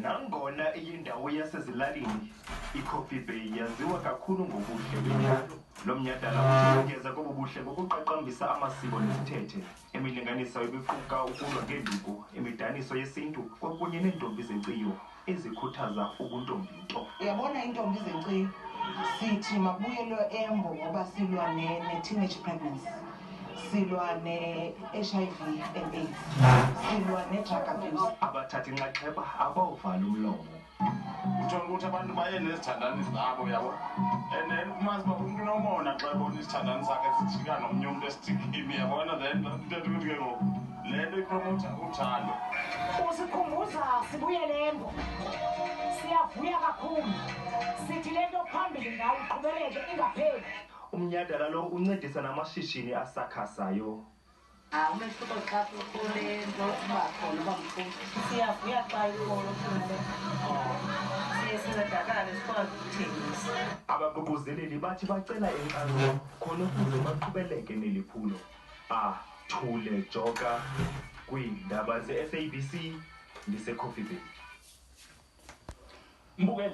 Nangona iyindawo yasezilalini, iCoffee Bay yaziwa kakhulu ngobuhle bendalo. Lo mnyhadala uthi wongeza kobu buhle ngokuqaqambisa amasiko nezithethe. Imilinganiso ibiquka ukulwa ngeenduku, imidaniso yesintu kwakunye neentombi zenkciyo ezikhuthaza ubuntombi nto. Uyabona iintombi zenkciyo sithi makubuyelwe embo ngoba silwa ne-teenage pregnancy, silwa ne-HIV and AIDS, silwa ne-drug abuse. Abathathi nxaxheba abawuvala umlomo. Uthola ukuthi abantu baye nezithandani zabo, yabo, and then ufumanise uba umntu unomona xa ebona isithandani sakhe sijika nomnye umntu esitikini, yabona. Then ithetha ukuthi ke ngoku le nto ipromotha uthando. Usikhumbuza sibuyele embo. Siyavuya kakhulu, sithi le nto phambili ngayo iqhubeleke ingapheli. Umnyhadala lo uncedisa namashishini asakhasayo. Umehluko xa kule nto uba khona uba mkhulu. Siyavuya xa ikolo thina le siye sincedakale sikwazi ukuthengisa. Abaququzeleli bathi bacela inkxaso khona ukuze baqhubeleke neli phulo. Athule Joka kwiindaba ze-SABC, ndiseCoffee Bay. Mbukeli.